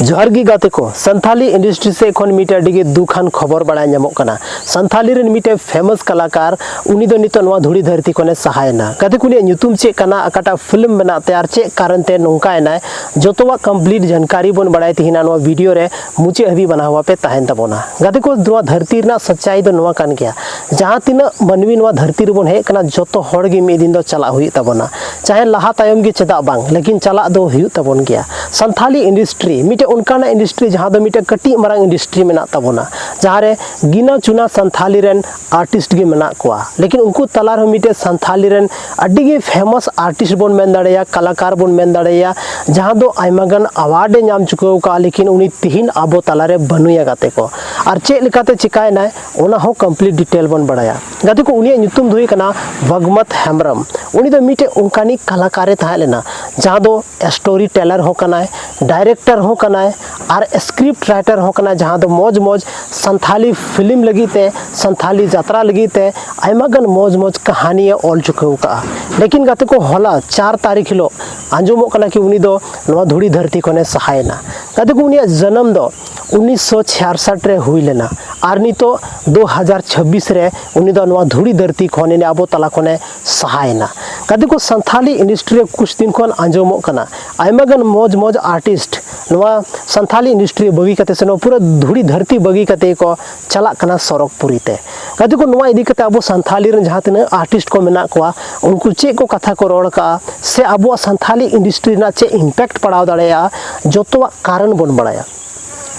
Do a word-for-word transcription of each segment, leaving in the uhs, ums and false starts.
ᱡᱚᱦᱟᱨ ᱜᱮ ᱜᱟᱛᱮ ᱠᱚ, ᱥᱟᱱᱛᱷᱟᱞᱤ ᱤᱱᱰᱟᱥᱴᱨᱤ ᱥᱮᱫ ᱠᱷᱚᱱ ᱢᱤᱫᱴᱮᱡ ᱟᱹᱰᱤ ᱜᱮ ᱫᱩᱠ ᱟᱱ ᱠᱷᱚᱵᱚᱨ ᱵᱟᱲᱟᱭ ᱧᱟᱢᱚᱜ ᱠᱟᱱᱟ᱾ ᱥᱟᱱᱛᱷᱟᱞᱤ ᱨᱮᱱ ᱢᱤᱫᱴᱮᱡ ᱯᱷᱮᱢᱟᱥ ᱠᱟᱞᱟᱠᱟᱨ, ᱩᱱᱤ ᱫᱚ ᱱᱤᱛᱚᱜ ᱱᱚᱣᱟ ᱫᱷᱩᱲᱤ ᱫᱷᱟᱹᱨᱛᱤ ᱠᱷᱚᱱᱮ ᱥᱟᱦᱟᱭᱮᱱᱟ᱾ ᱜᱟᱛᱮ ᱠᱚ, ᱩᱱᱤᱭᱟᱜ ᱧᱩᱛᱩᱢ ᱪᱮᱫ ᱠᱟᱱᱟ, ᱚᱠᱟᱴᱟᱜ ᱯᱷᱤᱞᱢ ᱢᱮᱱᱟᱜ ᱛᱟᱭᱟ ᱟᱨ ᱪᱮᱫ ᱠᱟᱨᱚᱱ ᱛᱮ ᱱᱚᱝᱠᱟᱭᱮᱱᱟᱭ, ᱡᱚᱛᱚᱣᱟᱜ ᱠᱚᱢᱯᱞᱤᱴ ᱡᱟᱱᱠᱟᱨᱤ ᱵᱚᱱ ᱵᱟᱲᱟᱭ ᱛᱟᱦᱮᱱᱟ ᱱᱚᱣᱟ ᱵᱷᱤᱰᱤᱭᱳ ᱨᱮ᱾ ᱢᱩᱪᱟᱹᱫ ᱦᱟᱹᱵᱤᱡ ᱵᱟᱱᱟᱣ ᱟᱯᱮ ᱛᱟᱦᱮᱱ ᱛᱟᱵᱚᱱᱟ᱾ ᱜᱟᱛᱮ ᱠᱚ, ᱱᱚᱣᱟ ᱫᱷᱟᱹᱨᱛᱤ ᱨᱮᱱᱟᱜ ᱥᱟᱪᱟᱭ ᱫᱚ ᱱᱚᱣᱟ ᱠᱟᱱ ᱜᱮᱭᱟ, ᱡᱟᱦᱟᱸ ᱛᱤᱱᱟᱹᱜ ᱢᱟᱹᱱᱢᱤ ᱱᱚᱣᱟ ᱫᱷᱟᱹᱨᱛᱤ ᱨᱮᱵᱚᱱ ᱦᱮᱡ ᱟᱠᱟᱱᱟ, ᱡᱚᱛᱚ ᱦᱚᱲ ᱜᱮ ᱢᱤᱫ ᱫᱤᱱ ᱫᱚ ᱪᱟᱞᱟᱜ ᱦᱩᱭᱩᱜ ᱛᱟᱵᱚᱱᱟ᱾ ᱪᱟᱦᱮ ᱞᱟᱦᱟ ᱛᱟᱭᱚᱢ ᱜᱮ ᱪᱮᱫᱟᱜ ᱵᱟᱝ, ᱞᱮᱠᱤᱱ ᱪᱟᱞᱟᱜ ᱫᱚ ᱦᱩᱭᱩᱜ ᱛᱟᱵᱚᱱ ᱜᱮᱭᱟ᱾ ᱥᱟᱱᱛᱷᱟᱞᱤ ᱤᱱᱰᱟᱥᱴᱨᱤ ᱢᱤᱫᱴᱮᱡ ᱚᱱᱠᱟᱱᱟᱜ ᱤᱱᱰᱟᱥᱴᱨᱤ, ᱡᱟᱦᱟᱸ ᱫᱚ ᱢᱤᱫᱴᱮᱡ ᱠᱟᱹᱴᱤᱡ ᱢᱟᱨᱟᱝ ᱤᱱᱰᱟᱥᱴᱨᱤ ᱢᱮᱱᱟᱜ ᱛᱟᱵᱚᱱᱟ, ᱡᱟᱦᱟᱸ ᱨᱮ ᱜᱤᱱᱟ ᱪᱩᱱᱟ ᱥᱟᱱᱛᱷᱟᱞᱤ ᱨᱮᱱ ᱟᱨᱴᱤᱥᱴ ᱜᱮ ᱢᱮᱱᱟᱜ ᱠᱚᱣᱟ, ᱞᱮᱠᱤᱱ ᱩᱱᱠᱩ ᱛᱟᱞᱟ ᱨᱮᱦᱚᱸ ᱢᱤᱫᱴᱮᱡ ᱥᱟᱱᱛᱷᱟᱞᱤ ᱨᱮᱱ ᱟᱹᱰᱤ ᱜᱮ ᱯᱷᱮᱢᱟᱥ ᱟᱨᱴᱤᱥᱴ ᱵᱚᱱ ᱢᱮᱱ ᱫᱟᱲᱮᱭᱟᱭᱟ, ᱠᱟᱞᱟᱠᱟᱨ ᱵᱚᱱ ᱢᱮᱱ ᱫᱟᱲᱮᱭᱟᱭᱟ, ᱡᱟᱦᱟᱸ ᱫᱚ ᱟᱭᱢᱟ ᱜᱟᱱ ᱟᱣᱟᱨᱰ ᱮ ᱧᱟᱢ ᱪᱩᱠᱟᱹᱣ ᱟᱠᱟᱫᱼᱟ, ᱞᱮᱠᱤᱱ ᱩᱱᱤ ᱛᱤᱦᱤᱧ ᱟᱵᱚ ᱛᱟᱞᱟᱨᱮ ᱵᱟᱹᱱᱩᱭᱟ ᱜᱟᱛᱮ ᱠᱚ᱾ ᱟᱨ ᱪᱮᱫ ᱞᱮᱠᱟᱛᱮ ᱪᱤᱠᱟᱭᱮᱱᱟᱭ, ᱚᱱᱟ ᱦᱚᱸ ᱠᱚᱢᱯᱞᱤᱴ ᱰᱤᱴᱮᱞ ᱵᱚᱱ ᱵᱟᱲᱟᱭᱟ᱾ ᱜᱟᱛᱮ ᱠᱚ, ᱩᱱᱤᱭᱟᱜ ᱧᱩᱛᱩᱢ ᱫᱚ ᱦᱩᱭᱩᱜ ᱠᱟᱱᱟ ᱵᱷᱚᱜᱽᱢᱚᱛ ᱦᱮᱢᱵᱨᱚᱢ᱾ ᱩᱱᱤ ᱫᱚ ᱢᱤᱫᱴᱮᱡ ᱚᱱᱠᱟᱱᱤᱡ ᱠᱟᱞᱟᱠᱟᱨᱮ ᱛᱟᱦᱮᱸ ᱞᱮᱱᱟ, ᱡᱟᱦᱟᱸ ᱫᱚ ᱥᱴᱳᱨᱤ ᱴᱮᱞᱟᱨ ᱦᱚᱸ ᱠᱟᱱᱟᱭ, ᱰᱟᱭᱨᱮᱠᱴᱚᱨ ᱦᱚᱸ ᱠᱟᱱᱟᱭ ᱟᱨ ᱥᱠᱨᱤᱯᱴ ᱨᱟᱭᱴᱟᱨ ᱦᱚᱸ ᱠᱟᱱᱟᱭ, ᱡᱟᱦᱟᱸ ᱫᱚ ᱢᱚᱡᱽ ᱢᱚᱡᱽ ᱥᱟᱱᱛᱷᱟᱞᱤ ᱯᱷᱤᱞᱢ ᱞᱟᱹᱜᱤᱫ ᱛᱮ, ᱥᱟᱱᱛᱷᱟᱞᱤ ᱡᱟᱛᱨᱟ ᱞᱟᱹᱜᱤᱫ ᱛᱮ ᱟᱭᱢᱟ ᱜᱟᱱ ᱢᱚᱡᱽ ᱢᱚᱡᱽ ᱠᱟᱹᱦᱱᱤᱭᱮ ᱚᱞ ᱪᱩᱠᱟᱹᱣ ᱠᱟᱜᱼᱟ᱾ ᱞᱮᱠᱤᱱ ᱜᱟᱛᱮ ᱠᱚ, ᱦᱚᱞᱟ ᱪᱟᱨ ᱛᱟᱹᱨᱤᱠᱷ ᱦᱤᱞᱳᱜ ᱟᱸᱡᱚᱢᱚᱜ ᱠᱟᱱᱟ ᱠᱤ ᱩᱱᱤ ᱫᱚ ᱱᱚᱣᱟ ᱫᱷᱩᱲᱤ ᱫᱷᱟᱹᱨᱛᱤ ᱠᱷᱚᱱᱮ ᱥᱟᱦᱟᱭᱮᱱᱟ᱾ ᱜᱟᱛᱮ ᱠᱚ, ᱩᱱᱤᱭᱟᱜ ᱡᱟᱱᱟᱢ ᱫᱚ ᱩᱱᱤᱥᱥᱚ ᱪᱷᱤᱭᱟᱥᱟᱴ ᱨᱮ ᱦᱩᱭ ᱞᱮᱱᱟ ᱟᱨ ᱱᱤᱛᱚᱜ ᱫᱩ ᱦᱟᱡᱟᱨ ᱪᱷᱟᱵᱵᱤᱥ ᱨᱮ ᱩᱱᱤ ᱫᱚ ᱱᱚᱣᱟ ᱫᱷᱩᱲᱤ ᱫᱷᱟᱹᱨᱛᱤ ᱠᱷᱚᱱ ᱟᱵᱚ ᱛᱟᱞᱟ ᱠᱷᱚᱱᱮ ᱥᱟᱦᱟᱭᱮᱱᱟ᱾ ᱜᱟᱛᱮ ᱠᱚ, ᱥᱟᱱᱛᱷᱟᱞᱤ ᱤᱱᱰᱟᱥᱴᱨᱤ ᱨᱮ ᱠᱩᱪ ᱫᱤᱱ ᱠᱷᱚᱱ ᱟᱸᱡᱚᱢᱚᱜ ᱠᱟᱱᱟ, ᱟᱭᱢᱟ ᱜᱟᱱ ᱢᱚᱡᱽ ᱢᱚᱡᱽ ᱟᱨᱴᱤᱥᱴ ᱱᱚᱣᱟ ᱥᱟᱱᱛᱷᱟᱞᱤ ᱤᱱᱰᱟᱥᱴᱨᱤ ᱵᱟᱹᱜᱤ ᱠᱟᱛᱮ ᱥᱮ ᱱᱚᱣᱟ ᱯᱩᱨᱟᱹ ᱫᱷᱩᱲᱤ ᱫᱷᱟᱹᱨᱛᱤ ᱵᱟᱹᱜᱤ ᱠᱟᱛᱮ ᱠᱚ ᱪᱟᱞᱟᱜ ᱠᱟᱱᱟ ᱥᱚᱨᱚᱜᱽᱯᱩᱨᱤ ᱛᱮ᱾ ᱜᱟᱛᱮ ᱠᱚ, ᱱᱚᱣᱟ ᱤᱫᱤ ᱠᱟᱛᱮ ᱟᱵᱚ ᱥᱟᱱᱛᱷᱟᱞᱤ ᱨᱮᱱ ᱡᱟᱦᱟᱸ ᱛᱤᱱᱟᱹᱜ ᱟᱨᱴᱤᱥᱴ ᱠᱚ ᱢᱮᱱᱟᱜ ᱠᱚᱣᱟ, ᱩᱱᱠᱩ ᱪᱮᱫ ᱠᱚ ᱠᱟᱛᱷᱟ ᱠᱚ ᱨᱚᱲ ᱠᱟᱜᱼᱟ ᱥᱮ ᱟᱵᱚᱣᱟᱜ ᱥᱟᱱᱛᱷᱟᱞᱤ ᱤᱱᱰᱟᱥᱴᱨᱤ ᱨᱮᱱᱟᱜ ᱪᱮᱫ ᱤᱢᱯᱮᱠᱴ ᱯᱟᱲᱟᱣ ᱫᱟᱲᱮᱭᱟᱜᱼᱟ, ᱡᱚᱛᱚᱣᱟᱜ ᱠᱟᱨᱚᱱ ᱵᱚᱱ ᱵᱟᱲᱟᱭᱟ᱾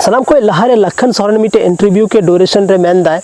ᱥᱟᱱᱟᱢ ᱠᱷᱚᱱ ᱞᱟᱦᱟᱨᱮ ᱞᱟᱠᱷᱟᱱ ᱥᱚᱨᱮᱱ ᱢᱤᱫᱴᱮᱡ ᱤᱱᱴᱟᱨᱵᱷᱤᱭᱩ ᱠᱮ ᱰᱩᱨᱮᱥᱚᱱ ᱨᱮ ᱢᱮᱱᱫᱟᱭ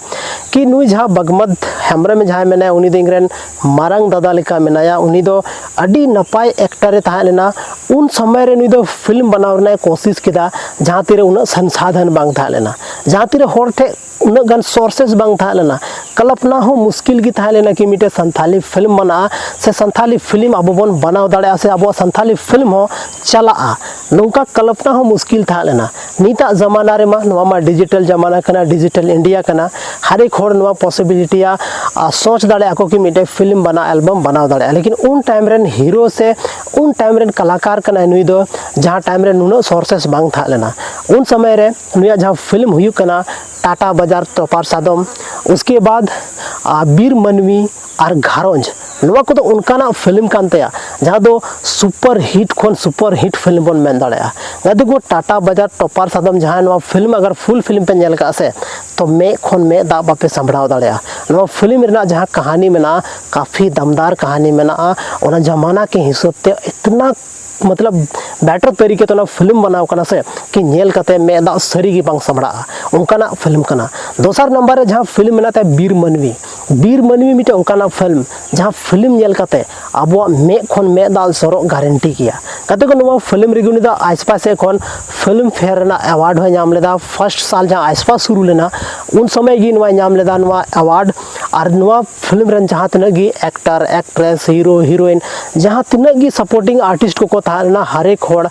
ᱠᱤ ᱱᱩᱭ ᱡᱟᱦᱟᱸ ᱵᱷᱚᱜᱽᱢᱚᱛ ᱦᱮᱢᱵᱨᱚᱢ ᱡᱟᱦᱟᱸᱭ ᱢᱮᱱᱟᱭᱟ, ᱩᱱᱤ ᱫᱚ ᱤᱧᱨᱮᱱ ᱢᱟᱨᱟᱝ ᱫᱟᱫᱟ ᱞᱮᱠᱟ ᱢᱮᱱᱟᱭᱟ᱾ ᱩᱱᱤ ᱫᱚ ᱟᱹᱰᱤ ᱱᱟᱯᱟᱭ ᱮᱠᱴᱟᱨ ᱮ ᱛᱟᱦᱮᱸ ᱞᱮᱱᱟ᱾ ᱩᱱ ᱥᱚᱢᱚᱭ ᱨᱮ ᱱᱩᱭ ᱫᱚ ᱯᱷᱤᱞᱢ ᱵᱮᱱᱟᱣ ᱨᱮᱱᱟᱜ ᱮ ᱠᱳᱥᱤᱥ ᱠᱮᱫᱟ, ᱡᱟᱦᱟᱸ ᱛᱤᱨᱮ ᱩᱱᱟᱹᱜ ᱥᱚᱝᱥᱟᱫᱷᱚᱱ ᱵᱟᱝ ᱛᱟᱦᱮᱸ ᱞᱮᱱᱟ, ᱡᱟᱦᱟᱸ ᱛᱤᱨᱮ ᱦᱚᱲ ᱴᱷᱮᱱ ᱩᱱᱟᱹᱜ ᱜᱟᱱ ᱥᱳᱨᱥᱮᱥ ᱵᱟᱝ ᱛᱟᱦᱮᱸ ᱞᱮᱱᱟ᱾ ᱠᱚᱞᱯᱱᱟ ᱦᱚᱸ ᱢᱩᱥᱠᱤᱞ ᱜᱮ ᱛᱟᱦᱮᱸ ᱞᱮᱱᱟ ᱠᱤ ᱢᱤᱫᱴᱮᱡ ᱥᱟᱱᱛᱷᱟᱞᱤ ᱯᱷᱤᱞᱢ ᱵᱮᱱᱟᱜᱼᱟ ᱥᱮ ᱥᱟᱱᱛᱷᱟᱞᱤ ᱯᱷᱤᱞᱢ ᱟᱵᱚ ᱵᱚᱱ ᱵᱮᱱᱟᱣ ᱫᱟᱲᱮᱭᱟᱜᱼᱟ ᱥᱮ ᱟᱵᱚᱣᱟᱜ ᱥᱟᱱᱛᱷᱟᱞᱤ ᱯᱷᱤᱞᱢ ᱦᱚᱸ ᱪᱟᱞᱟᱜᱼᱟ, ᱱᱚᱝᱠᱟ ᱠᱚᱞᱯᱱᱟ ᱦᱚᱸ ᱢᱩᱥᱠᱤᱞ ᱛᱟᱦᱮᱸ ᱞᱮᱱᱟ᱾ ᱱᱤᱛᱟᱜ ᱡᱟᱢᱟᱱᱟ ᱨᱮᱢᱟ ᱱᱚᱣᱟ ᱢᱟ ᱰᱤᱡᱤᱴᱟᱞ ᱡᱟᱢᱟᱱᱟ ᱠᱟᱱᱟ, ᱰᱤᱡᱤᱴᱟᱞ ᱤᱱᱰᱤᱭᱟ ᱠᱟᱱᱟ, ᱦᱟᱨ ᱮᱠ ᱦᱚᱲ ᱱᱚᱣᱟ ᱯᱚᱥᱤᱵᱤᱞᱤᱴᱤᱭᱟ ᱟᱨ ᱥᱳᱪ ᱫᱟᱲᱮᱭᱟᱜᱼᱟ ᱠᱚ ᱠᱤ ᱢᱤᱫᱴᱮᱱ ᱯᱷᱤᱞᱢ ᱵᱟᱱᱟᱣ, ᱮᱞᱵᱟᱢ ᱵᱟᱱᱟᱣ ᱫᱟᱲᱮᱭᱟᱜᱼᱟ᱾ ᱞᱮᱠᱤᱱ ᱩᱱ ᱴᱟᱭᱤᱢ ᱨᱮᱱ ᱦᱤᱨᱳ ᱥᱮ ᱩᱱ ᱴᱟᱭᱤᱢ ᱨᱮᱱ ᱠᱟᱞᱟᱠᱟᱨ ᱠᱟᱱᱟᱭ ᱱᱩᱭ ᱫᱚ, ᱡᱟᱦᱟᱸ ᱴᱟᱭᱤᱢ ᱨᱮ ᱱᱩᱱᱟᱹᱜ ᱥᱳᱨᱥᱮᱥ ᱵᱟᱝ ᱛᱟᱦᱮᱸ ᱞᱮᱱᱟ᱾ ᱩᱱ ᱥᱚᱢᱚᱭ ᱨᱮ ᱱᱩᱭᱟᱜ ᱡᱟᱦᱟᱸ ᱯᱷᱤᱞᱢ ᱦᱩᱭᱩᱜ ᱠᱟᱱᱟ ᱴᱟᱴᱟ ᱵᱟᱡᱟᱨ ᱛᱚᱯᱟᱨ ᱥᱟᱫᱚᱢ, ᱩᱥᱠᱮ ᱵᱟᱫ ᱟᱨ ᱵᱤᱨ ᱢᱟᱹᱱᱢᱤ ᱟᱨ ᱜᱷᱟᱨᱚᱸᱡᱽ, ᱱᱚᱣᱟ ᱠᱚᱫᱚ ᱚᱱᱠᱟᱱᱟᱜ ᱯᱷᱤᱞᱢ ᱠᱟᱱ ᱛᱟᱭᱟ ᱡᱟᱦᱟᱸ ᱫᱚ ᱥᱩᱯᱟᱨ ᱦᱤᱴ ᱠᱷᱚᱱ ᱥᱩᱯᱟᱨ ᱦᱤᱴ ᱯᱷᱤᱞᱢ ᱵᱚᱱ ᱢᱮᱱ ᱫᱟᱲᱮᱭᱟᱜᱼᱟ᱾ ᱜᱟᱛᱮ ᱠᱚ, ᱴᱟᱴᱟ ᱵᱟᱡᱟᱨ ᱴᱚᱯᱟᱨ ᱥᱟᱫᱚᱢ ᱡᱟᱦᱟᱸ, ᱱᱚᱣᱟ ᱯᱷᱤᱞᱢ ᱟᱜᱟᱨ ᱯᱷᱩᱞ ᱯᱷᱤᱞᱢ ᱯᱮ ᱧᱮᱞ ᱠᱟᱜᱼᱟ ᱥᱮ, ᱛᱚ ᱢᱮᱫ ᱠᱷᱚᱱ ᱢᱮᱫ ᱫᱟᱜ ᱵᱟᱯᱮ ᱥᱟᱢᱵᱲᱟᱣ ᱫᱟᱲᱮᱭᱟᱜᱼᱟ᱾ ᱱᱚᱣᱟ ᱯᱷᱤᱞᱢ ᱨᱮᱱᱟᱜ ᱡᱟᱦᱟᱸ ᱠᱟᱹᱦᱱᱤ ᱢᱮᱱᱟᱜᱼᱟ, ᱠᱟᱯᱷᱤ ᱫᱟᱢᱫᱟᱨ ᱠᱟᱹᱦᱱᱤ ᱢᱮᱱᱟᱜᱼᱟ᱾ ᱚᱱᱟ ᱡᱟᱢᱟᱱᱟ ᱠᱮ ᱦᱤᱥᱟᱹᱵ ᱛᱮ ᱤᱛᱱᱟ ᱢᱚᱛᱞᱚᱵ ᱵᱮᱴᱟᱨ ᱛᱟᱹᱨᱤᱠᱟ ᱛᱮ ᱚᱱᱟ ᱯᱷᱤᱞᱢ ᱵᱟᱱᱟᱣ ᱠᱟᱱᱟ ᱥᱮ, ᱠᱤ ᱧᱮᱞ ᱠᱟᱛᱮ ᱢᱮᱫ ᱫᱟᱜ ᱥᱟᱹᱨᱤ ᱜᱮ ᱵᱟᱝ ᱥᱟᱢᱵᱲᱟᱜᱼᱟ, ᱚᱱᱠᱟᱱᱟᱜ ᱯᱷᱤᱞᱢ ᱠᱟᱱᱟ᱾ ᱫᱚᱥᱟᱨ ᱱᱟᱢᱵᱟᱨ ᱨᱮ ᱡᱟᱦᱟᱸ ᱯᱷᱤᱞᱢ ᱢᱮᱱᱟᱜ ᱛᱟᱭᱟ ᱵᱤᱨ ᱢᱟᱹᱱᱢᱤ, ᱵᱤᱨ ᱢᱟᱹᱱᱢᱤ ᱢᱤᱫᱴᱮᱱ ᱚᱱᱠᱟᱱᱟᱜ ᱯᱷᱤᱞᱢ ᱡᱟᱦᱟᱸ ᱯᱷᱤᱞᱢ ᱧᱮᱞ ᱠᱟᱛᱮ ᱟᱵᱚᱣᱟᱜ ᱢᱮᱫ ᱠᱷᱚᱱ ᱢᱮᱫ ᱫᱟᱜ ᱥᱚᱨᱚᱜ ᱜᱟᱨᱮᱱᱴᱤ ᱜᱮᱭᱟ᱾ ᱜᱟᱛᱮ ᱠᱚ, ᱱᱚᱣᱟ ᱯᱷᱤᱞᱢ ᱨᱮᱜᱮ ᱩᱱᱤ ᱫᱚ ᱟᱭᱥᱯᱟ ᱥᱮᱫ ᱠᱷᱚᱱ ᱯᱷᱤᱞᱢ ᱯᱷᱮᱭᱟᱨ ᱨᱮᱱᱟᱜ ᱮᱣᱟᱨᱰ ᱦᱚᱸᱭ ᱧᱟᱢ ᱞᱮᱫᱟ᱾ ᱯᱷᱟᱥᱴ ᱥᱟᱞ ᱡᱟᱦᱟᱸ ᱟᱭᱥᱯᱟ ᱥᱩᱨᱩ ᱞᱮᱱᱟ, ᱩᱱ ᱥᱚᱢᱚᱭ ᱜᱮ ᱱᱚᱣᱟᱭ ᱧᱟᱢ ᱞᱮᱫᱟ ᱱᱚᱣᱟ ᱮᱣᱟᱨᱰ᱾ ᱟᱨ ᱱᱚᱣᱟ ᱯᱷᱤᱞᱢ ᱨᱮᱱ ᱡᱟᱦᱟᱸ ᱛᱤᱱᱟᱹᱜ ᱜᱮ ᱮᱠᱴᱟᱨ, ᱮᱠᱴᱨᱮᱥ, ᱦᱤᱨᱳ, ᱦᱤᱨᱳᱭᱤᱱ, ᱡᱟᱦᱟᱸ ᱛᱤᱱᱟᱹᱜ ᱜᱮ ᱥᱟᱯᱳᱨᱴᱤᱝ ᱟᱨᱴᱤᱥᱴ ᱠᱚᱠᱚ ᱛᱟᱦᱮᱸ ᱞᱮᱱᱟ, ᱦᱟᱨᱮᱠ ᱦᱚᱲ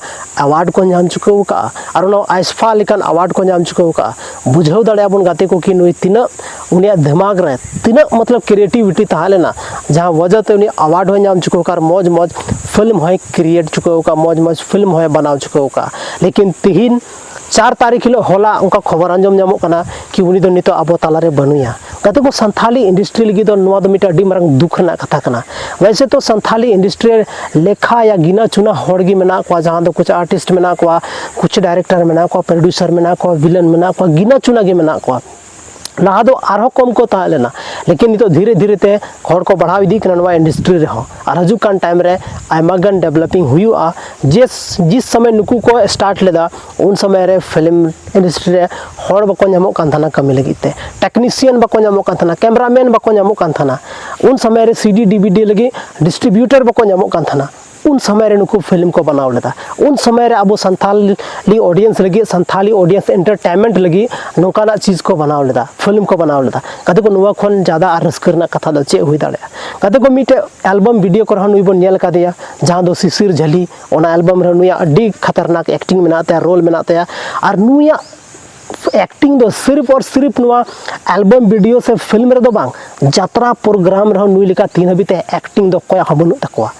ᱮᱣᱟᱨᱰ ᱠᱚ ᱧᱟᱢ ᱪᱩᱠᱟᱹᱣ ᱟᱠᱟᱫᱼᱟ᱾ ᱟᱨ ᱚᱱᱟ ᱟᱭᱥᱯᱟ ᱞᱮᱠᱟᱱ ᱮᱣᱟᱨᱰ ᱠᱚ ᱧᱟᱢ ᱪᱩᱠᱟᱹᱣ ᱟᱠᱟᱫᱼᱟ᱾ ᱵᱩᱡᱷᱟᱹᱣ ᱫᱟᱲᱮᱭᱟᱜᱼᱟ ᱵᱚᱱ ᱜᱟᱛᱮ ᱠᱚ ᱠᱤ ᱱᱩᱭ ᱛᱤᱱᱟᱹᱜ ᱩᱱᱤᱭᱟᱜ ᱫᱤᱢᱟᱜᱽ ᱨᱮ ᱛᱤᱱᱟᱹᱜ ᱢᱚᱛᱞᱚᱵ ᱠᱨᱤᱭᱮᱴᱤᱵᱷᱤᱴᱤ ᱛᱟᱦᱮᱸ ᱞᱮᱱᱟ, ᱡᱟᱦᱟᱸ ᱣᱟᱡᱟ ᱛᱮ ᱩᱱᱤ ᱮᱣᱟᱨᱰ ᱦᱚᱸᱭ ᱧᱟᱢ ᱪᱩᱠᱟᱹᱣ ᱟᱠᱟᱫ ᱟᱨ ᱢᱚᱡᱽ ᱢᱚᱡᱽ ᱯᱷᱤᱞᱢ ᱦᱚᱸᱭ ᱠᱨᱤᱭᱮᱴ ᱪᱩᱠᱟᱹᱣ ᱟᱠᱟᱫ, ᱢᱚᱡᱽ ᱢᱚᱡᱽ ᱯᱷᱤᱞᱢ ᱦᱚᱸᱭ ᱵᱟᱱᱟᱣ ᱪᱩᱠᱟᱹᱣ ᱟᱠᱟᱫ᱾ ᱞᱮᱠᱤᱱ ᱛᱤᱦᱤᱧ ᱪᱟᱨ ᱛᱟᱹᱨᱤᱠᱷ ᱦᱤᱞᱳᱜ ᱦᱚᱞᱟ ᱚᱱᱠᱟ ᱠᱷᱚᱵᱚᱨ ᱟᱸᱡᱚᱢ ᱧᱟᱢᱚᱜ ᱠᱟᱱᱟ ᱠᱤ ᱩᱱᱤ ᱫᱚ ᱱᱤᱛᱚᱜ ᱟᱵᱚ ᱛᱟᱞᱟᱨᱮ ᱵᱟᱹᱱᱩᱭᱟ᱾ ᱜᱟᱛᱮ ᱠᱚ, ᱥᱟᱱᱛᱷᱟᱞᱤ ᱤᱱᱰᱟᱥᱴᱨᱤ ᱞᱟᱹᱜᱤᱫ ᱫᱚ ᱱᱚᱣᱟ ᱫᱚ ᱢᱤᱫᱴᱮᱱ ᱟᱹᱰᱤ ᱢᱟᱨᱟᱝ ᱫᱩᱠ ᱨᱮᱱᱟᱜ ᱠᱟᱛᱷᱟ ᱠᱟᱱᱟ᱾ ᱣᱮᱥᱮ ᱛᱚ ᱥᱟᱱᱛᱷᱟᱞᱤ ᱤᱱᱰᱟᱥᱴᱨᱤ ᱨᱮ ᱞᱮᱠᱷᱟ ᱭᱟ ᱜᱤᱱᱟ ᱪᱩᱱᱟ ᱦᱚᱲ ᱜᱮ ᱢᱮᱱᱟᱜ ᱠᱚᱣᱟ, ᱡᱟᱦᱟᱸ ᱫᱚ ᱠᱩᱪ ᱟᱨᱴᱤᱥᱴ ᱢᱮᱱᱟᱜ ᱠᱚᱣᱟ, ᱠᱩᱪ ᱰᱟᱭᱨᱮᱠᱴᱚᱨ ᱢᱮᱱᱟᱜ ᱠᱚᱣᱟ, ᱯᱨᱚᱰᱭᱩᱥᱟᱨ ᱢᱮᱱᱟᱜ ᱠᱚᱣᱟ, ᱵᱷᱤᱞᱮᱱ ᱢᱮᱱᱟᱜ ᱠᱚᱣᱟ, ᱜᱤᱱᱟ ᱪᱩᱱᱟ ᱜᱮ ᱢᱮᱱᱟᱜ ᱠᱚᱣᱟ᱾ ᱞᱟᱦᱟ ᱫᱚ ᱟᱨᱦᱚᱸ ᱠᱚᱢ ᱠᱚ ᱛᱟᱦᱮᱸ ᱞᱮᱱᱟ, ᱞᱮᱠᱤᱱ ᱱᱤᱛᱚᱜ ᱫᱷᱤᱨᱮ ᱫᱷᱤᱨᱮ ᱛᱮ ᱦᱚᱲ ᱠᱚ ᱵᱟᱲᱦᱟᱣ ᱤᱫᱤᱜ ᱠᱟᱱᱟ ᱱᱚᱣᱟ ᱤᱱᱰᱟᱥᱴᱨᱤ ᱨᱮᱦᱚᱸ᱾ ᱟᱨ ᱦᱤᱡᱩᱜ ᱠᱟᱱ ᱴᱟᱭᱤᱢ ᱨᱮ ᱟᱭᱢᱟ ᱜᱟᱱ ᱰᱮᱵᱷᱞᱚᱯᱤᱝ ᱦᱩᱭᱩᱜᱼᱟ᱾ ᱡᱮ ᱡᱤᱥ ᱥᱚᱢᱚᱭ ᱱᱩᱠᱩ ᱠᱚ ᱥᱴᱟᱨᱴ ᱞᱮᱫᱟ, ᱩᱱ ᱥᱚᱢᱚᱭ ᱨᱮ ᱯᱷᱤᱞᱢ ᱤᱱᱰᱟᱥᱴᱨᱤ ᱨᱮ ᱦᱚᱲ ᱵᱟᱠᱚ ᱧᱟᱢᱚᱜ ᱠᱟᱱ ᱛᱟᱦᱮᱱᱟ ᱠᱟᱹᱢᱤ ᱞᱟᱹᱜᱤᱫ ᱛᱮ, ᱴᱮᱠᱱᱤᱥᱤᱭᱟᱱ ᱵᱟᱠᱚ ᱧᱟᱢᱚᱜ ᱠᱟᱱ ᱛᱟᱦᱮᱱᱟ, ᱠᱮᱢᱨᱟᱢᱮᱱ ᱵᱟᱠᱚ ᱧᱟᱢᱚᱜ ᱠᱟᱱ ᱛᱟᱦᱮᱱᱟ᱾ ᱩᱱ ᱥᱚᱢᱚᱭ ᱨᱮ ᱥᱤᱰᱤ ᱰᱤᱵᱷᱤᱰᱤ ᱞᱟᱹᱜᱤᱫ ᱰᱤᱥᱴᱨᱤᱵᱤᱭᱩᱴᱟᱨ ᱵᱟᱠᱚ ᱧᱟᱢᱚᱜ ᱠᱟᱱ ᱛᱟᱦᱮᱱᱟ᱾ ᱩᱱ ᱥᱚᱢᱚᱭ ᱨᱮ ᱱᱩᱠᱩ ᱯᱷᱤᱞᱢ ᱠᱚ ᱵᱮᱱᱟᱣ ᱞᱮᱫᱟ᱾ ᱩᱱ ᱥᱚᱢᱚᱭ ᱨᱮ ᱟᱵᱚ ᱥᱟᱱᱛᱟᱞᱤ ᱚᱰᱤᱭᱮᱱᱥ ᱞᱟᱹᱜᱤᱫ, ᱥᱟᱱᱛᱟᱞᱤ ᱚᱰᱤᱭᱮᱱᱥ ᱮᱱᱴᱟᱨᱴᱮᱱᱢᱮᱱᱴ ᱞᱟᱹᱜᱤᱫ ᱱᱚᱝᱠᱟᱱᱟᱜ ᱪᱤᱡᱽ ᱠᱚ ᱵᱮᱱᱟᱣ ᱞᱮᱫᱟ, ᱯᱷᱤᱞᱢ ᱠᱚ ᱵᱮᱱᱟᱣ ᱞᱮᱫᱟ᱾ ᱜᱟᱛᱮ ᱠᱚ, ᱱᱚᱣᱟ ᱠᱷᱚᱱ ᱡᱟᱫᱟ ᱟᱨ ᱨᱟᱹᱥᱠᱟᱹ ᱨᱮᱱᱟᱜ ᱠᱟᱛᱷᱟ ᱫᱚ ᱪᱮᱫ ᱦᱩᱭ ᱫᱟᱲᱮᱭᱟᱜᱼᱟ? ᱜᱟᱛᱮ ᱠᱚ, ᱢᱤᱫᱴᱮᱡ ᱮᱞᱵᱟᱢ ᱵᱷᱤᱰᱤᱭᱳ ᱠᱚᱨᱮ ᱦᱚᱸ ᱱᱩᱭ ᱵᱚᱱ ᱧᱮᱞ ᱠᱟᱫᱮᱭᱟ, ᱡᱟᱦᱟᱸ ᱫᱚ ᱥᱤᱥᱤᱨ ᱡᱷᱟᱹᱞᱤ᱾ ᱚᱱᱟ ᱮᱞᱵᱟᱢ ᱨᱮ ᱱᱩᱭᱟᱜ ᱟᱹᱰᱤ ᱠᱷᱟᱛᱟᱨᱱᱟᱠ ᱮᱠᱴᱤᱝ ᱢᱮᱱᱟᱜ ᱛᱟᱭᱟ, ᱨᱳᱞ ᱢᱮᱱᱟᱜ ᱛᱟᱭᱟ᱾ ᱟᱨ ᱱᱩᱭᱟᱜ ᱮᱠᱴᱤᱝ ᱫᱚ ᱥᱤᱨᱯ ᱟᱨ ᱥᱤᱨᱯ ᱱᱚᱣᱟ ᱮᱞᱵᱟᱢ ᱵᱷᱤᱰᱤᱭᱳ ᱥᱮ ᱯᱷᱤᱞᱢ ᱨᱮᱫᱚ ᱵᱟᱝ, ᱡᱟᱛᱨᱟ ᱯᱨᱳᱜᱨᱟᱢ ᱨᱮᱦᱚᱸ ᱱᱩᱭ ᱞᱮᱠᱟ ᱛᱤᱦᱤᱧ ᱦᱟᱹᱵᱤᱡ ᱛᱮ ᱮᱠᱴᱤᱝ ᱫᱚ ᱚᱠᱚᱭᱟᱜ ᱦᱚᱸ ᱵᱟᱹᱱᱩᱜ ᱛᱟᱠᱚᱣᱟ᱾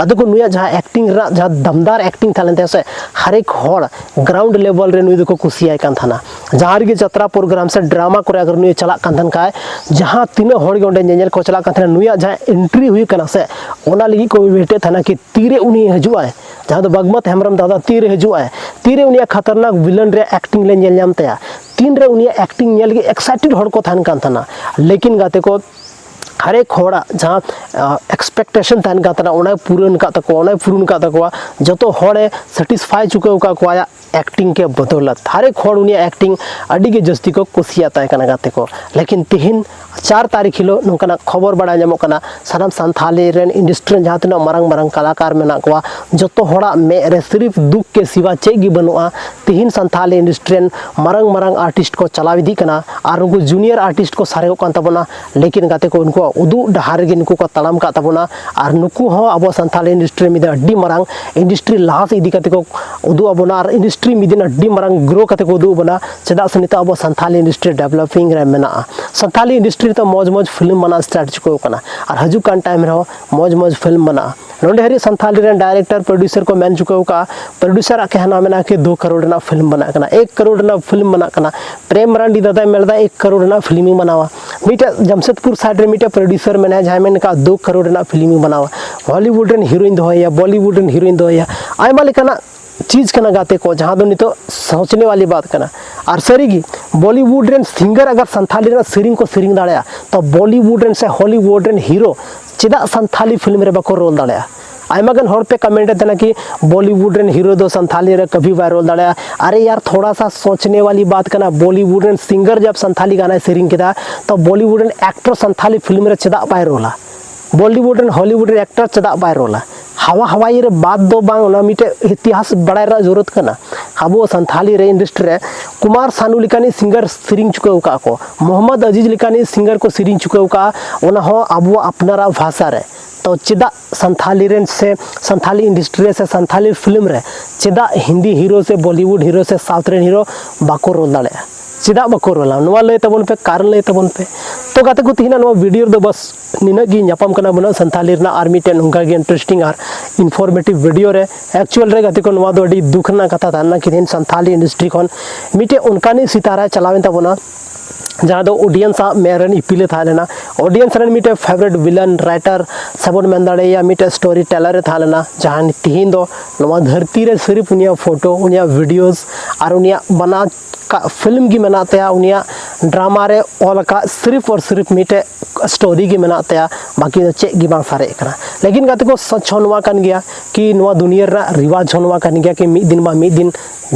ᱟᱫᱚ ᱠᱚ ᱱᱩᱭᱟᱜ ᱡᱟᱦᱟᱸ ᱮᱠᱴᱤᱝ ᱨᱮᱱᱟᱜ ᱡᱟᱦᱟᱸ ᱫᱟᱢᱫᱟᱨ ᱮᱠᱴᱤᱝ ᱛᱟᱦᱮᱸ ᱞᱮᱱ ᱛᱟᱭᱟ ᱥᱮ, ᱦᱟᱨᱮᱠ ᱦᱚᱲ ᱜᱨᱟᱣᱩᱱᱰ ᱞᱮᱵᱮᱞ ᱨᱮ ᱱᱩᱭ ᱫᱚᱠᱚ ᱠᱩᱥᱤᱭᱟᱭ ᱠᱟᱱ ᱛᱟᱦᱮᱱᱟ᱾ ᱡᱟᱦᱟᱸ ᱨᱮᱜᱮ ᱡᱟᱛᱨᱟ ᱯᱨᱳᱜᱨᱟᱢ ᱥᱮ ᱰᱨᱟᱢᱟ ᱠᱚᱨᱮ ᱟᱜᱟᱨ ᱱᱩᱭ ᱪᱟᱞᱟᱜ ᱠᱟᱱ ᱛᱟᱦᱮᱱ ᱠᱷᱟᱡ, ᱡᱟᱦᱟᱸ ᱛᱤᱱᱟᱹᱜ ᱦᱚᱲ ᱜᱮ ᱚᱸᱰᱮ ᱧᱮᱧᱮᱞ ᱠᱚ ᱪᱟᱞᱟᱜ ᱠᱟᱱ ᱛᱟᱦᱮᱱᱟ, ᱱᱩᱭᱟᱜ ᱡᱟᱦᱟᱸ ᱮᱱᱴᱨᱤ ᱦᱩᱭᱩᱜ ᱠᱟᱱᱟ ᱥᱮ, ᱚᱱᱟ ᱞᱟᱹᱜᱤᱫ ᱠᱚ ᱣᱮᱴᱮᱫ ᱛᱟᱦᱮᱱᱟ ᱠᱤ ᱛᱤᱨᱮ ᱩᱱᱤ ᱦᱤᱡᱩᱜ ᱟᱭ, ᱡᱟᱦᱟᱸ ᱫᱚ ᱵᱟᱜᱽᱢᱟᱛ ᱦᱮᱢᱵᱨᱚᱢ ᱫᱟᱫᱟ ᱛᱤᱨᱮ ᱦᱤᱡᱩᱜ ᱟᱭ, ᱛᱤᱨᱮ ᱩᱱᱤᱭᱟᱜ ᱠᱷᱟᱛᱟᱨᱱᱟᱠ ᱵᱷᱤᱞᱮᱱ ᱨᱮᱭᱟᱜ ᱮᱠᱴᱤᱝ ᱞᱮ ᱧᱮᱞ ᱧᱟᱢ ᱛᱟᱭᱟ, ᱛᱤᱱᱨᱮ ᱩᱱᱤᱭᱟᱜ ᱮᱠᱴᱤᱝ ᱧᱮᱞ ᱞᱟᱹᱜᱤᱫ ᱮᱠᱥᱟᱭᱴᱮᱰ ᱦᱚᱲ ᱠᱚ ᱛᱟᱦᱮᱱ ᱠᱟᱱ ᱛᱟᱦᱮᱱᱟ᱾ ᱞᱮᱠᱤᱱ ᱜᱟᱛᱮ ᱠᱚ, ᱦᱟᱨᱮᱠ ᱦᱚᱲᱟᱜ ᱡᱟᱦᱟᱸ ᱮᱠᱥᱯᱮᱠᱴᱮᱥᱚᱱ ᱛᱟᱦᱮᱱ ᱠᱟᱱ ᱛᱟᱦᱮᱱᱟ, ᱚᱱᱟᱭ ᱯᱩᱨᱚᱱ ᱟᱠᱟᱫ ᱛᱟᱠᱚᱣᱟ, ᱚᱱᱟᱭ ᱯᱩᱨᱚᱱ ᱟᱠᱟᱫ ᱛᱟᱠᱚᱣᱟ᱾ ᱡᱚᱛᱚ ᱦᱚᱲᱮ ᱥᱮᱴᱤᱥᱯᱷᱟᱭ ᱪᱩᱠᱟᱹᱣ ᱟᱠᱟᱫ ᱠᱚᱣᱟ ᱟᱭᱟᱜ ᱮᱠᱴᱤᱝ ᱠᱮ ᱵᱚᱫᱚᱞᱟᱛ᱾ ᱦᱟᱨᱮᱠ ᱦᱚᱲ ᱩᱱᱤᱭᱟᱜ ᱮᱠᱴᱤᱝ ᱟᱹᱰᱤ ᱜᱮ ᱡᱟᱹᱥᱛᱤ ᱠᱚ ᱠᱩᱥᱤᱭᱟᱜ ᱛᱟᱦᱮᱸ ᱠᱟᱱᱟ ᱜᱟᱛᱮ ᱠᱚ᱾ ᱞᱮᱠᱤᱱ ᱛᱤᱦᱤᱧ ᱪᱟᱨ ᱛᱟᱹᱨᱤᱠᱷ ᱦᱤᱞᱳᱜ ᱱᱚᱝᱠᱟᱱᱟᱜ ᱠᱷᱚᱵᱚᱨ ᱵᱟᱲᱟᱭ ᱧᱟᱢᱚᱜ ᱠᱟᱱᱟ, ᱥᱟᱱᱟᱢ ᱥᱟᱱᱛᱷᱟᱞᱤ ᱨᱮᱱ ᱤᱱᱰᱟᱥᱴᱨᱤ ᱨᱮᱱ ᱡᱟᱦᱟᱸ ᱛᱤᱱᱟᱹᱜ ᱢᱟᱨᱟᱝ ᱢᱟᱨᱟᱝ ᱠᱟᱞᱟᱠᱟᱨ ᱢᱮᱱᱟᱜ ᱠᱚᱣᱟ, ᱡᱚᱛᱚ ᱦᱚᱲᱟᱜ ᱢᱮᱫ ᱨᱮ ᱥᱤᱨᱤᱯ ᱫᱩᱠ ᱠᱮ ᱥᱤᱣᱟ ᱪᱮᱫ ᱜᱮ ᱵᱟᱹᱱᱩᱜᱼᱟ᱾ ᱛᱤᱦᱤᱧ ᱥᱟᱱᱛᱷᱟᱞᱤ ᱤᱱᱰᱟᱥᱴᱨᱤ ᱨᱮᱱ ᱢᱟᱨᱟᱝ ᱢᱟᱨᱟᱝ ᱟᱨᱴᱤᱥᱴ ᱠᱚ ᱪᱟᱞᱟᱣ ᱤᱫᱤᱜ ᱠᱟᱱᱟ ᱟᱨ ᱩᱱᱠᱩ ᱡᱩᱱᱤᱭᱟᱨ ᱟᱨᱴᱤᱥᱴ ᱠᱚ ᱥᱟᱨᱮᱡᱚᱜ ᱠᱟᱱ ᱛᱟᱵᱚᱱᱟ᱾ ᱞᱮᱠᱤᱱ ᱜᱟᱛᱮ ᱠᱚ, ᱩᱱᱠᱩᱣᱟᱜ ᱩᱫᱩᱜ ᱰᱟᱦᱟᱨ ᱨᱮᱜᱮ ᱱᱩᱠᱩ ᱠᱚ ᱛᱟᱲᱟᱢ ᱠᱟᱜ ᱛᱟᱵᱚᱱᱟ᱾ ᱟᱨ ᱱᱩᱠᱩ ᱦᱚᱸ ᱟᱵᱚ ᱥᱟᱱᱛᱷᱟᱞᱤ ᱤᱱᱰᱟᱥᱴᱨᱤ ᱢᱤᱫ ᱟᱹᱰᱤ ᱢᱟᱨᱟᱝ ᱤᱱᱰᱟᱥᱴᱨᱤ ᱞᱟᱦᱟ ᱥᱮᱫ ᱤᱫᱤ ᱠᱟᱛᱮ ᱠᱚ ᱩᱫᱩᱜ ᱟᱵᱚᱱᱟ ᱟᱨ ᱤᱱᱰᱟᱥᱴᱨᱤ ᱢᱤᱫ ᱫᱤᱱ ᱟᱹᱰᱤ ᱢᱟᱨᱟᱝ ᱜᱨᱳ ᱠᱟᱛᱮ ᱠᱚ ᱩᱫᱩᱜ ᱟᱵᱚᱱᱟ᱾ ᱪᱮᱫᱟᱜ ᱥᱮ ᱱᱤᱛᱚᱜ ᱟᱵᱚ ᱥᱟᱱᱛᱷᱟᱞᱤ ᱤᱱᱰᱟᱥᱴᱨᱤ ᱰᱮᱵᱷᱞᱚᱯᱤᱝ ᱨᱮ ᱢᱮᱱᱟᱜᱼᱟ᱾ ᱥᱟᱱᱛᱷᱟᱞᱤ ᱤᱱᱰᱟᱥᱴᱨᱤ ᱱᱤᱛᱚᱜ ᱢᱚᱡᱽ ᱢᱚᱡᱽ ᱯᱷᱤᱞᱢ ᱵᱮᱱᱟᱣ ᱥᱴᱟᱨᱴ ᱪᱩᱠᱟᱹᱣ ᱠᱟᱱᱟ ᱟᱨ ᱦᱤᱡᱩᱜ ᱠᱟᱱ ᱴᱟᱭᱤᱢ ᱨᱮᱦᱚᱸ ᱢᱚᱡᱽ ᱢᱚᱡᱽ ᱯᱷᱤᱞᱢ ᱵᱮᱱᱟᱜᱼᱟ᱾ ᱱᱚᱰᱮ ᱦᱟᱹᱨᱤᱡ ᱥᱟᱱᱛᱷᱟᱞᱤ ᱨᱮᱱ ᱰᱟᱭᱨᱮᱠᱴᱚᱨ ᱯᱨᱚᱰᱭᱩᱥᱟᱨ ᱠᱚ ᱢᱮᱱ ᱪᱩᱠᱟᱹᱣ ᱠᱟᱜᱼᱟ, ᱯᱨᱚᱰᱭᱩᱥᱟᱨᱟᱜ ᱠᱟᱦᱱᱟ ᱢᱮᱱᱟᱜᱼᱟ ᱠᱤ ᱫᱩ ᱠᱟᱨᱳᱲ ᱨᱮᱱᱟᱜ ᱯᱷᱤᱞᱢ ᱵᱮᱱᱟᱜ ᱠᱟᱱᱟ, ᱮᱠ ᱠᱟᱨᱳᱲ ᱨᱮᱱᱟᱜ ᱯᱷᱤᱞᱢ ᱵᱮᱱᱟᱜ ᱠᱟᱱᱟ᱾ ᱯᱨᱮᱢ ᱢᱟᱨᱟᱱᱰᱤ ᱫᱟᱫᱟᱭ ᱢᱮᱱ ᱞᱮᱫᱟ ᱮᱠ ᱠᱟᱨᱳᱲ ᱨᱮᱱᱟᱜ ᱯᱷᱤᱞᱢ ᱤᱧ ᱵᱮᱱᱟᱣᱟ᱾ ᱢᱤᱫᱴᱮᱡ ᱡᱟᱢᱥᱮᱫᱽᱯᱩᱨ ᱥᱟᱭᱤᱰ ᱨᱮ ᱢᱤᱫᱴᱮᱡ ᱯᱨᱚᱰᱭᱩᱥᱟᱨ ᱢᱮᱱᱟᱭᱟ, ᱡᱟᱦᱟᱸᱭ ᱢᱮᱱ ᱠᱟᱜᱼᱟ ᱫᱩ ᱠᱟᱨᱳᱲ ᱨᱮᱱᱟᱜ ᱯᱷᱤᱞᱢ ᱤᱧ ᱵᱮᱱᱟᱣᱟ, ᱦᱚᱞᱤᱣᱩᱰ ᱨᱮᱱ ᱦᱤᱨᱳᱧ ᱫᱚᱦᱚᱭᱮᱭᱟ, ᱵᱚᱞᱤᱣᱩᱰ ᱨᱮᱱ ᱦᱤᱨᱳᱧ ᱫᱚᱦᱚᱭᱮᱭᱟ, ᱟᱭᱢᱟ ᱞᱮᱠᱟᱱᱟᱜ ᱪᱤᱡᱽ ᱠᱟᱱᱟ ᱜᱟᱛᱮ ᱠᱚ, ᱡᱟᱦᱟᱸ ᱫᱚ ᱱᱤᱛᱚᱜ ᱥᱚᱪᱱᱮ ᱣᱟᱞᱤ ᱵᱟᱛ ᱠᱟᱱᱟ᱾ ᱟᱨ ᱥᱟᱹᱨᱤᱜᱮ ᱵᱚᱞᱤᱣᱩᱰ ᱨᱮᱱ ᱥᱤᱝᱜᱟᱨ ᱟᱜᱟᱨ ᱥᱟᱱᱛᱷᱟᱞᱤ ᱨᱮᱱᱟᱜ ᱥᱮᱨᱮᱧ ᱠᱚ ᱥᱮᱨᱮᱧ ᱫᱟᱲᱮᱭᱟᱜᱼᱟ, ᱛᱚ ᱵᱚᱞᱤᱣᱩᱰ ᱨᱮᱱ ᱥᱮ ᱦᱚᱞᱤᱣᱩᱰ ᱨᱮᱱ ᱦᱤᱨᱳ ᱪᱮᱫᱟᱜ ᱥᱟᱱᱛᱷᱟᱞᱤ ᱯᱷᱤᱞᱢ ᱨᱮ ᱵᱟᱠᱚ ᱨᱳᱞ ᱫᱟᱲᱮᱭᱟᱜᱼᱟ? ᱟᱭᱢᱟ ᱜᱟᱱ ᱦᱚᱲ ᱯᱮ ᱠᱚᱢᱮᱱᱴ ᱮᱫ ᱛᱟᱦᱮᱱᱟ ᱠᱤ ᱵᱚᱞᱤᱣᱩᱰ ᱨᱮᱱ ᱦᱤᱨᱳ ᱫᱚ ᱥᱟᱱᱛᱷᱟᱞᱤ ᱨᱮ ᱠᱟᱵᱷᱤ ᱵᱟᱭ ᱨᱳᱞ ᱫᱟᱲᱮᱭᱟᱜᱼᱟ᱾ ᱟᱨᱮ ᱭᱟᱨ, ᱛᱷᱚᱲᱟ ᱥᱟ ᱥᱚᱪᱱᱮ ᱣᱟᱞᱤ ᱵᱟᱛ ᱠᱟᱱᱟ, ᱵᱚᱞᱤᱣᱩᱰ ᱨᱮᱱ ᱥᱤᱝᱜᱟᱨ ᱡᱟᱵ ᱥᱟᱱᱛᱷᱟᱞᱤ ᱜᱟᱱᱟᱭ ᱥᱮᱨᱮᱧ ᱠᱮᱫᱟ, ᱛᱚ ᱵᱚᱞᱤᱣᱩᱰ ᱨᱮᱱ ᱮᱠᱴᱚᱨ ᱥᱟᱱᱛᱷᱟᱞᱤ ᱯᱷᱤᱞᱢ ᱨᱮ ᱪᱮᱫᱟᱜ ᱵᱟᱭ ᱨᱳᱞᱟ? ᱵᱚᱞᱤᱣᱩᱰ ᱨᱮᱱ ᱦᱚᱞᱤᱣᱩᱰ ᱨᱮᱱ ᱮᱠᱴᱚᱨ ᱪᱮᱫᱟᱜ ᱵᱟᱭ ᱨᱳᱞᱟ? ᱦᱟᱣᱟ ᱦᱟᱣᱟᱭᱤ ᱨᱮ ᱵᱟᱫ ᱫᱚ ᱵᱟᱝ, ᱚᱱᱟ ᱢᱤᱫᱴᱮᱡ ᱤᱛᱤᱦᱟᱥ ᱵᱟᱲᱟᱭ ᱨᱮᱱᱟᱜ ᱡᱚᱨᱩᱨᱟᱛ ᱠᱟᱱᱟ᱾ ᱟᱵᱚ ᱥᱟᱱᱛᱷᱟᱞᱤ ᱨᱮ ᱤᱱᱰᱟᱥᱴᱨᱤ ᱨᱮ ᱠᱩᱢᱟᱨ ᱥᱟᱱᱩ ᱞᱮᱠᱟᱱᱤᱡ ᱥᱤᱝᱜᱟᱨ ᱥᱮᱨᱮᱧ ᱪᱩᱠᱟᱹᱣ ᱟᱠᱟᱫ ᱠᱚ, ᱢᱚᱦᱚᱢᱢᱚᱫ ᱟᱡᱤᱡᱽ ᱞᱮᱠᱟᱱᱤᱡ ᱥᱤᱝᱜᱟᱨ ᱠᱚ ᱥᱮᱨᱮᱧ ᱪᱩᱠᱟᱹᱣ ᱟᱠᱟᱫᱼᱟ, ᱚᱱᱟ ᱦᱚᱸ ᱟᱵᱚᱣᱟᱜ ᱟᱯᱱᱟᱨᱟᱜ ᱵᱷᱟᱥᱟ ᱨᱮ᱾ ᱛᱚ ᱪᱮᱫᱟᱜ ᱥᱟᱱᱛᱷᱟᱞᱤ ᱨᱮᱱ ᱥᱮ ᱥᱟᱱᱛᱷᱟᱞᱤ ᱤᱱᱰᱟᱥᱴᱨᱤ ᱨᱮ ᱥᱮ ᱥᱟᱱᱛᱷᱟᱞᱤ ᱯᱷᱤᱞᱢ ᱨᱮ ᱪᱮᱫᱟᱜ ᱦᱤᱱᱫᱤ ᱦᱤᱨᱳ ᱥᱮ ᱵᱚᱞᱤᱣᱩᱰ ᱦᱤᱨᱳ ᱥᱮ ᱥᱟᱣᱩᱛᱷ ᱨᱮᱱ ᱦᱤᱨᱳ ᱵᱟᱠᱚ ᱨᱳᱞ ᱫᱟᱲᱮᱭᱟᱜᱼᱟ? ᱪᱮᱫᱟᱜ ᱵᱟᱠᱚ ᱨᱳᱞᱟ? ᱱᱚᱣᱟ ᱞᱟᱹᱭ ᱛᱟᱵᱚᱱ ᱯᱮ, ᱠᱟᱨᱚᱱ ᱞᱟᱹᱭ ᱛᱟᱵᱚᱱ ᱯᱮ᱾ ᱛᱚ ᱜᱟᱛᱮ ᱠᱚ, ᱛᱮᱦᱮᱧᱟᱜ ᱱᱚᱣᱟ ᱵᱷᱤᱰᱤᱭᱳ ᱨᱮᱫᱚ ᱵᱟᱥ ᱱᱤᱱᱟᱹᱜ ᱜᱮ᱾ ᱧᱟᱯᱟᱢ ᱠᱟᱱᱟ ᱵᱚᱱ ᱥᱟᱱᱛᱷᱟᱞᱤ ᱨᱮᱱᱟᱜ ᱟᱨ ᱢᱤᱫᱴᱮᱱ ᱱᱚᱝᱠᱟ ᱜᱮ ᱤᱱᱴᱟᱨᱮᱥᱴᱤᱝ ᱟᱨ ᱤᱱᱯᱷᱚᱨᱢᱮᱴᱤᱵᱷ ᱵᱷᱤᱰᱤᱭᱳ ᱨᱮ᱾ ᱮᱠᱪᱩᱭᱟᱞ ᱨᱮ ᱜᱟᱛᱮ ᱠᱚ, ᱱᱚᱣᱟ ᱫᱚ ᱟᱹᱰᱤ ᱫᱩᱠ ᱨᱮᱱᱟᱜ ᱠᱟᱛᱷᱟ ᱛᱟᱦᱮᱸ ᱞᱮᱱᱟ ᱠᱤ ᱛᱮᱦᱮᱧ ᱥᱟᱱᱛᱷᱟᱞᱤ ᱤᱱᱰᱟᱥᱴᱨᱤ ᱠᱷᱚᱱ ᱢᱤᱫᱴᱮᱱ ᱚᱱᱠᱟᱱᱤᱡ ᱥᱤᱛᱟᱨᱟᱭ ᱪᱟᱞᱟᱣᱮᱱ ᱛᱟᱵᱚᱱᱟ, ᱡᱟᱦᱟᱸ ᱫᱚ ᱚᱰᱤᱭᱮᱱᱥ ᱟᱜ ᱢᱮᱫ ᱨᱮᱱ ᱤᱯᱤᱞᱮ ᱛᱟᱦᱮᱸ ᱞᱮᱱᱟ, ᱚᱰᱤᱭᱮᱱᱥ ᱨᱮᱱ ᱢᱤᱫᱴᱮᱱ ᱯᱷᱮᱵᱟᱨᱮᱴ ᱵᱷᱤᱞᱮᱱ ᱨᱟᱭᱴᱟᱨ ᱥᱮᱵᱚᱱ ᱢᱮᱱ ᱫᱟᱲᱮᱭᱟᱭᱟ, ᱢᱤᱫᱴᱮᱱ ᱥᱴᱳᱨᱤ ᱴᱮᱞᱟᱨᱮ ᱛᱟᱦᱮᱸ ᱞᱮᱱᱟ, ᱡᱟᱦᱟᱸ ᱛᱤᱦᱤᱧ ᱫᱚ ᱱᱚᱣᱟ ᱫᱷᱟᱹᱨᱛᱤ ᱨᱮ ᱥᱤᱨᱤᱯ ᱩᱱᱤᱭᱟᱜ ᱯᱷᱳᱴᱳ, ᱩᱱᱤᱭᱟᱜ ᱵᱷᱤᱰᱤᱭᱳᱥ ᱟᱨ ᱩᱱᱤᱭᱟᱜ ᱵᱟᱱᱟᱣ ᱠᱟᱜ ᱯᱷᱤᱞᱢ ᱜᱮ ᱢᱮᱱᱟᱜ ᱛᱟᱭᱟ, ᱩᱱᱤᱭᱟᱜ ᱰᱨᱟᱢᱟ ᱨᱮ ᱚᱞ ᱟᱠᱟᱫ ᱥᱤᱨᱤᱯ ᱟᱨ ᱥᱤᱨᱤᱯ ᱢᱤᱫᱴᱮᱡ ᱥᱴᱳᱨᱤ ᱜᱮ ᱢᱮᱱᱟᱜ ᱛᱟᱭᱟ, ᱵᱟᱹᱠᱤ ᱫᱚ ᱪᱮᱫ ᱜᱮ ᱵᱟᱝ ᱥᱟᱨᱮᱡ ᱠᱟᱱᱟ᱾ ᱞᱮᱠᱤᱱ ᱜᱟᱛᱮ ᱠᱚ, ᱥᱚᱪ ᱦᱚᱸ ᱱᱚᱣᱟ ᱠᱟᱱ ᱜᱮᱭᱟ ᱠᱤ ᱱᱚᱣᱟ ᱫᱩᱱᱤᱭᱟᱹ ᱨᱮᱱᱟᱜ ᱨᱤᱣᱟᱡᱽ ᱦᱚᱸ ᱱᱚᱣᱟ ᱠᱟᱱ ᱜᱮᱭᱟ ᱠᱤ ᱢᱤᱫ ᱫᱤᱱ ᱵᱟ ᱢᱤᱫ ᱫᱤᱱ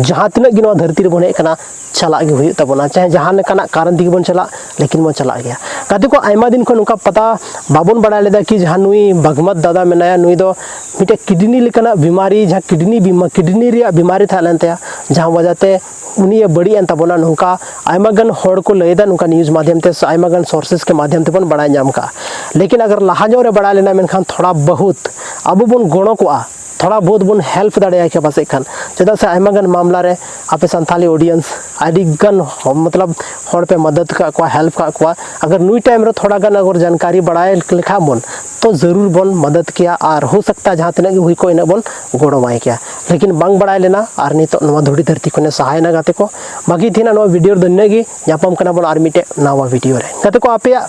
ᱡᱟᱦᱟᱸ ᱛᱤᱱᱟᱹᱜ ᱜᱮ ᱱᱚᱣᱟ ᱫᱷᱟᱹᱨᱛᱤ ᱨᱮᱵᱚᱱ ᱦᱮᱡ ᱟᱠᱟᱱᱟ, ᱪᱟᱞᱟᱜ ᱜᱮ ᱦᱩᱭᱩᱜ ᱛᱟᱵᱚᱱᱟ᱾ ᱪᱟᱦᱮ ᱡᱟᱦᱟᱸ ᱞᱮᱠᱟᱱᱟᱜ ᱠᱟᱨᱚᱱ ᱛᱮᱜᱮ ᱵᱚᱱ ᱪᱟᱞᱟᱜ, ᱞᱮᱠᱤᱱ ᱵᱚᱱ ᱪᱟᱞᱟᱜ ᱜᱮᱭᱟ᱾ ᱜᱟᱛᱮ ᱠᱚ, ᱟᱭᱢᱟ ᱫᱤᱱ ᱠᱷᱚᱱ ᱱᱚᱝᱠᱟ ᱯᱟᱛᱟ ᱵᱟᱵᱚᱱ ᱵᱟᱲᱟᱭ ᱞᱮᱫᱟ ᱠᱤ ᱡᱟᱦᱟᱸ ᱱᱩᱭ ᱵᱟᱜᱽᱢᱟᱛ ᱫᱟᱫᱟ ᱢᱮᱱᱟᱭᱟ, ᱱᱩᱭ ᱫᱚ ᱢᱤᱫᱴᱮᱡ ᱠᱤᱰᱱᱤ ᱞᱮᱠᱟᱱᱟᱜ ᱵᱤᱢᱟᱨᱤ, ᱡᱟᱦᱟᱸ ᱠᱤᱰᱱᱤ ᱵᱤᱢᱟ-, ᱠᱤᱰᱱᱤ ᱨᱮᱭᱟᱜ ᱵᱤᱢᱟᱨᱤ ᱛᱟᱦᱮᱸ ᱞᱮᱱ ᱛᱟᱭᱟ, ᱡᱟᱦᱟᱸ ᱣᱟᱡᱟᱛᱮ ᱩᱱᱤᱭᱮ ᱵᱟᱹᱲᱤᱡ ᱮᱱ ᱛᱟᱵᱚᱱᱟ᱾ ᱱᱚᱝᱠᱟ ᱟᱭᱢᱟ ᱜᱟᱱ ᱦᱚᱲ ᱠᱚ ᱞᱟᱹᱭᱫᱟ, ᱱᱚᱝᱠᱟ ᱱᱤᱭᱩᱡᱽ ᱢᱟᱫᱷᱭᱚᱢ ᱛᱮ ᱥᱮ ᱟᱭᱢᱟ ᱜᱟᱱ ᱥᱳᱨᱥᱮᱥ ᱠᱮ ᱢᱟᱫᱷᱭᱚᱢ ᱛᱮᱵᱚᱱ ᱵᱟᱲᱟᱭ ᱧᱟᱢ ᱠᱟᱜᱼᱟ᱾ ᱞᱮᱠᱤᱱ ᱟᱜᱟᱨ ᱞᱟᱦᱟ ᱧᱚᱜ ᱨᱮ ᱵᱟᱲᱟᱭ ᱞᱮᱱᱟ, ᱢᱮᱱᱠᱷᱟᱱ ᱛᱷᱚᱲᱟ ᱵᱚᱦᱩᱛ ᱟᱵᱚ ᱵᱚᱱ ᱜᱚᱲᱚ ᱠᱚᱜᱼᱟ, ᱛᱷᱚᱲᱟ ᱵᱚᱦᱩᱛ ᱵᱚᱱ ᱦᱮᱞᱯ ᱫᱟᱲᱮᱭᱟᱭ ᱠᱮᱭᱟ ᱯᱟᱥᱮᱡ ᱠᱷᱟᱱ᱾ ᱪᱮᱫᱟᱜ ᱥᱮ ᱟᱭᱢᱟ ᱜᱟᱱ ᱢᱟᱢᱞᱟ ᱨᱮ ᱟᱯᱮ ᱥᱟᱱᱛᱷᱟᱞᱤ ᱚᱰᱤᱭᱮᱱᱥ ᱟᱹᱰᱤ ᱜᱟᱱ ᱦᱚ-, ᱢᱚᱛᱞᱚᱵ ᱦᱚᱲ ᱯᱮ ᱢᱟᱫᱟᱫ ᱠᱟᱜ ᱠᱚᱣᱟ, ᱦᱮᱞᱯ ᱠᱟᱜ ᱠᱚᱣᱟ᱾ ᱟᱜᱟᱨ ᱱᱩᱭ ᱴᱟᱭᱤᱢ ᱨᱮ ᱛᱷᱚᱲᱟ ᱜᱟᱱ ᱟᱜᱟᱨ ᱡᱟᱱᱠᱟᱨᱤ ᱵᱟᱲᱟᱭ ᱞᱮᱠᱷᱟᱱ ᱵᱚᱱ, ᱛᱚ ᱡᱟᱹᱨᱩᱲ ᱵᱚᱱ ᱢᱟᱫᱟᱫ ᱠᱮᱭᱟ ᱟᱨ ᱦᱳ ᱥᱟᱠᱛᱟ ᱡᱟᱦᱟᱸ ᱛᱤᱱᱟᱹᱜ ᱜᱮ ᱦᱩᱭ ᱠᱚᱜ, ᱤᱱᱟᱹᱜ ᱵᱚᱱ ᱜᱚᱲᱚᱣᱟᱭ ᱠᱮᱭᱟ᱾ ᱞᱮᱠᱤᱱ ᱵᱟᱝ ᱵᱟᱲᱟᱭ ᱞᱮᱱᱟ ᱟᱨ ᱱᱤᱛᱚᱜ ᱱᱚᱣᱟ ᱫᱷᱩᱲᱤ ᱫᱷᱟᱹᱨᱛᱤ ᱠᱷᱚᱱᱮ ᱥᱟᱦᱟᱭᱮᱱᱟ ᱜᱟᱛᱮ ᱠᱚ᱾ ᱵᱟᱹᱠᱤ ᱛᱮᱦᱮᱧᱟᱜ ᱱᱚᱣᱟ ᱵᱷᱤᱰᱤᱭᱳ ᱨᱮᱫᱚ ᱤᱱᱟᱹᱜ ᱜᱮ᱾ ᱧᱟᱯᱟᱢ ᱠᱟᱱᱟ ᱵᱚᱱ ᱟᱨ ᱢᱤᱫᱴᱮᱡ ᱱᱟᱣᱟ ᱵᱷᱤᱰᱤᱭᱳ ᱨᱮ᱾ ᱜᱟᱛᱮ ᱠᱚ, ᱟᱯᱮᱭᱟᱜ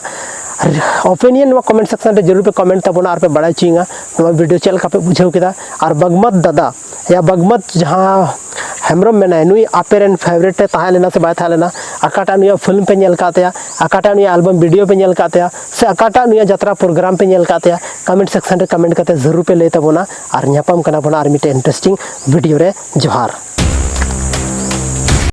ᱚᱯᱤᱱᱤᱭᱚᱱ ᱱᱚᱣᱟ ᱠᱚᱢᱮᱱᱴ ᱥᱮᱠᱥᱚᱱ ᱨᱮ ᱡᱟᱹᱨᱩᱲ ᱯᱮ ᱠᱚᱢᱮᱱᱴ ᱛᱟᱵᱚᱱᱟ ᱟᱨ ᱯᱮ ᱵᱟᱲᱟᱭ ᱦᱚᱪᱚᱭᱤᱧᱟ ᱱᱚᱣᱟ ᱵᱷᱤᱰᱤᱭᱳ ᱪᱮᱫ ᱞᱮᱠᱟ ᱯᱮ ᱵᱩᱡᱷᱟᱹᱣ ᱠᱮᱫᱟ᱾ ᱟᱨ ᱵᱟᱜᱽᱢᱟᱛ ᱫᱟᱫᱟ ᱭᱟ ᱵᱟᱜᱽᱢᱟᱛ ᱡᱟᱦᱟᱸ ᱦᱮᱢᱵᱨᱚᱢ ᱢᱮᱱᱟᱭ, ᱱᱩᱭ ᱟᱯᱮ ᱨᱮᱱ ᱯᱷᱮᱵᱟᱨᱮᱴ ᱮ ᱛᱟᱦᱮᱸ ᱞᱮᱱᱟ ᱥᱮ ᱵᱟᱭ ᱛᱟᱦᱮᱸ ᱞᱮᱱᱟ? ᱚᱠᱟᱴᱟᱜ ᱱᱩᱭᱟᱜ ᱯᱷᱤᱞᱢ ᱯᱮ ᱧᱮᱞ ᱠᱟᱜ ᱛᱟᱭᱟ, ᱚᱠᱟᱴᱟᱜ ᱱᱩᱭᱟᱜ ᱟᱞᱵᱟᱢ ᱵᱷᱤᱰᱤᱭᱳ ᱯᱮ ᱧᱮᱞ ᱠᱟᱜ ᱛᱟᱭᱟ, ᱥᱮ ᱚᱠᱟᱴᱟᱜ ᱱᱩᱭᱟᱜ ᱡᱟᱛᱨᱟ ᱯᱨᱳᱜᱨᱟᱢ ᱯᱮ ᱧᱮᱞ ᱠᱟᱜ ᱛᱟᱭᱟ? ᱠᱚᱢᱮᱱᱴ ᱥᱮᱠᱥᱚᱱ ᱨᱮ ᱠᱚᱢᱮᱱᱴ ᱠᱟᱛᱮ ᱡᱟᱹᱨᱩᱲ ᱯᱮ ᱞᱟᱹᱭ ᱛᱟᱵᱚᱱᱟ᱾ ᱟᱨ ᱧᱟᱯᱟᱢ ᱠᱟᱱᱟ ᱵᱚᱱ ᱟᱨ ᱢᱤᱫᱴᱮᱱ ᱤᱱᱴᱟᱨᱮᱥᱴᱤᱝ ᱵᱷᱤᱰᱤᱭᱳ ᱨᱮ᱾ ᱡᱚᱦᱟᱨ᱾